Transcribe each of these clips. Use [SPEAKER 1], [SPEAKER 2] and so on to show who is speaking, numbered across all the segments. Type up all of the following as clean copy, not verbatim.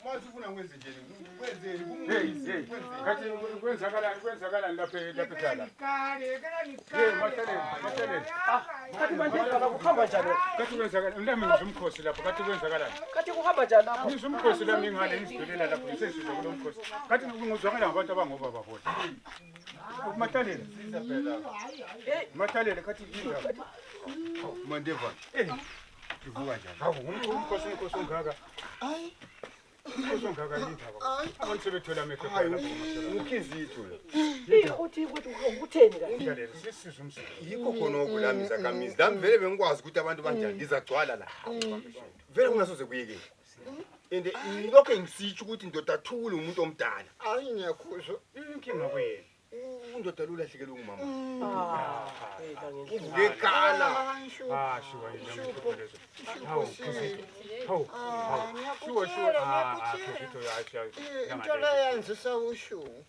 [SPEAKER 1] Manje ufuna ngwenze njani? Kwenzeni?
[SPEAKER 2] Hey, hey. Kathi kwenzakalani kwenzakalani lapha lapha ekhaya la? Hey, Mahleleni, Mahleleni.
[SPEAKER 3] Kathi manje indaba kuhamba njani?
[SPEAKER 2] Kathi kwenzakalani? Lami ngizwa umkhosi lapho. Kathi kwenzakalani?
[SPEAKER 3] Kathi kuhamba njani lapho?
[SPEAKER 2] Ngizwa umkhosi lami ngale ngizidlulela lapho ngisesizwa kulo mkhosi. Kathi ngizwakala ngabantu abangobaba bona. Mahleleni.
[SPEAKER 3] Hey,
[SPEAKER 2] Mahleleni kathi indaba.
[SPEAKER 1] Mandeva.
[SPEAKER 2] Eh,
[SPEAKER 1] Ivuka njani?
[SPEAKER 2] hawu umkhosi umkhosi ongaka.
[SPEAKER 4] Hayi,
[SPEAKER 2] Umkhosi ongaka indaba.
[SPEAKER 4] hayi.
[SPEAKER 2] Abantu sebethola amehlo
[SPEAKER 1] Hayi,
[SPEAKER 2] lapho mahleleni.
[SPEAKER 1] ukhizitho lo.
[SPEAKER 3] hey, uthi uthi utheni kanti?
[SPEAKER 2] Mahleleni, sisizwe umsindo.
[SPEAKER 1] Yikho khona okulami zakhamizi. Lami vele bengikwazi ukuthi abantu banjani lizagcwala la. Vele kungasoze kuyekele. And ngilokho ngisitsho ukuthi ndoda thule umuntu omdala.
[SPEAKER 4] Hayi ngiyakuzwa.
[SPEAKER 2] Inkinga kuyena.
[SPEAKER 1] Undoda lo ulahlekelwe ngumama.
[SPEAKER 3] Ah, hey, la ngendlela.
[SPEAKER 1] Uvuke ekhala.
[SPEAKER 4] Hayi, shu.
[SPEAKER 2] Ah, shuwa
[SPEAKER 4] Shupo.
[SPEAKER 2] lezo. Hawu, Khizito. Hawu.
[SPEAKER 4] Ah,
[SPEAKER 2] Hawu. Shuwa shuwa.
[SPEAKER 4] ngiyakutshela,
[SPEAKER 2] Ah, ah,
[SPEAKER 4] ngiyakutshela.
[SPEAKER 2] Khizito hayi
[SPEAKER 4] Eh, Into
[SPEAKER 2] hayi.
[SPEAKER 4] le yenzisa ushungu.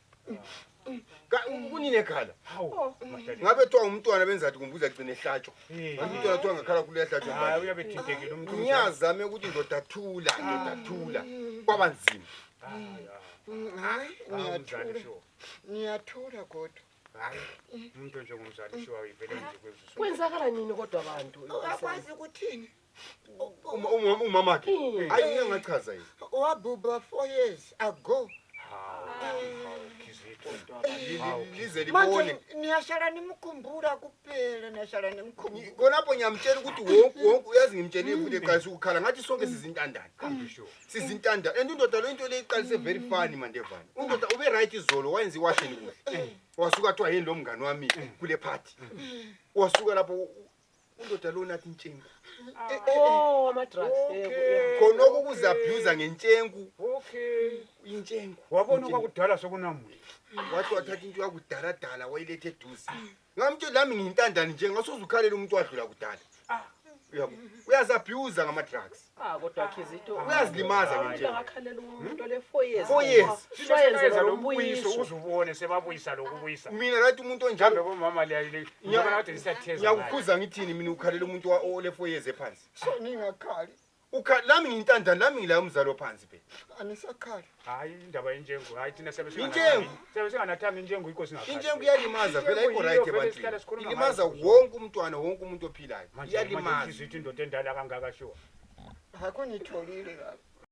[SPEAKER 1] Kunini ekhala?
[SPEAKER 2] Hawu. Mahleleni.
[SPEAKER 1] Ngabe kuthiwa umntwana benzathi kumbe uzagcina ehlatshwa.
[SPEAKER 2] Eh.
[SPEAKER 1] Umntwana kuthiwa ngakhala khulu uyahlatshwa.
[SPEAKER 2] Hayi uyabethintekile umuntu.
[SPEAKER 1] Ngiyazame ukuthi ndoda thula, ndoda thula. Kwaba nzima.
[SPEAKER 2] Hayi.
[SPEAKER 4] Hayi,
[SPEAKER 2] Umzali
[SPEAKER 4] ngiyathula.
[SPEAKER 2] shuwa.
[SPEAKER 4] Ngiyathula kodwa.
[SPEAKER 2] Hayi. Umuntu njengomzali shuwa ivele nje kwezisu.
[SPEAKER 3] Kwenzakala nini kodwa abantu?
[SPEAKER 4] Uyakwazi ukuthini?
[SPEAKER 1] Umama wakhe. Hayi ngiyangachaza yini.
[SPEAKER 4] Wabhubha 4 years ago.
[SPEAKER 2] Hawu. Hawu Khizito. Hawu.
[SPEAKER 1] Lize libone.
[SPEAKER 4] Manje niyashala nimkhumbula kuphela, niyashala nimkhumbula.
[SPEAKER 1] Khonapho ngiyamtshela ukuthi wonke wonke uyazi ngimtshelile futhi eqalisa ukukhala ngathi sonke sizintandane.
[SPEAKER 2] Kambe shuwa.
[SPEAKER 1] Sizintandane. And undoda lo into le iqalise very funny Mandevane. Undoda ube right izolo wayenza iwashini kuhle. Wasuka athiwa yini lo mngani wami kule party. Wasuka lapho undoda lo nathi intshengu.
[SPEAKER 3] Oh, ama drugs.
[SPEAKER 2] Okay.
[SPEAKER 1] Khonoko ukuzi-abuse ngentshengu,
[SPEAKER 2] Okay.
[SPEAKER 1] intshengu.
[SPEAKER 2] Wabona kwakudala sokunamuhla.
[SPEAKER 1] Wathi wathatha into yakudaladala wayiletha eduze. Ngamtshela lami ngiyintandane nje ngasoze ukhalela umuntu wadlula kudala. Uyabo? Uyazi-abuse ngama-drugs.
[SPEAKER 3] Ah, kodwa Khizito.
[SPEAKER 1] Uyazilimaza ngentshengu.
[SPEAKER 3] Angakhalela umuntu ole 4 years.
[SPEAKER 1] 4 years.
[SPEAKER 3] Wayenzela
[SPEAKER 2] lo
[SPEAKER 3] lo
[SPEAKER 2] mbuyiso
[SPEAKER 3] mbuyiso.
[SPEAKER 2] uzubone sebabuyisa lokubuyisa.
[SPEAKER 1] Mina right umuntu
[SPEAKER 2] Mhlawumbe
[SPEAKER 1] onjalo
[SPEAKER 2] bomama liya ngibona kade lisatheza.
[SPEAKER 1] ngiyakukhuza ngithini mina ukhalela umuntu ole 4 years ephansi.
[SPEAKER 4] So ningakhali,
[SPEAKER 1] Lami ngiyintandane lami ngilayo umzali ophansi phela.
[SPEAKER 4] anisakhali.
[SPEAKER 2] Hayi indaba yenjengu hayi thina sabe
[SPEAKER 1] Intshengu.
[SPEAKER 2] Sabe singanathanga injengu yikho singakhali.
[SPEAKER 1] Intshengu iyalimaza vele ayikho
[SPEAKER 2] Intshengu
[SPEAKER 1] right
[SPEAKER 2] yiyo vele
[SPEAKER 1] ebantwini.
[SPEAKER 2] sihlala sikhuluma
[SPEAKER 1] Ilimaza
[SPEAKER 2] ngayo.
[SPEAKER 1] wonke umntwana wonke umuntu ophilayo.
[SPEAKER 2] Manje manje
[SPEAKER 1] Iyalimaza.
[SPEAKER 2] Khizito indoda endala kangaka shuwa.
[SPEAKER 4] Hakunitholile lapha.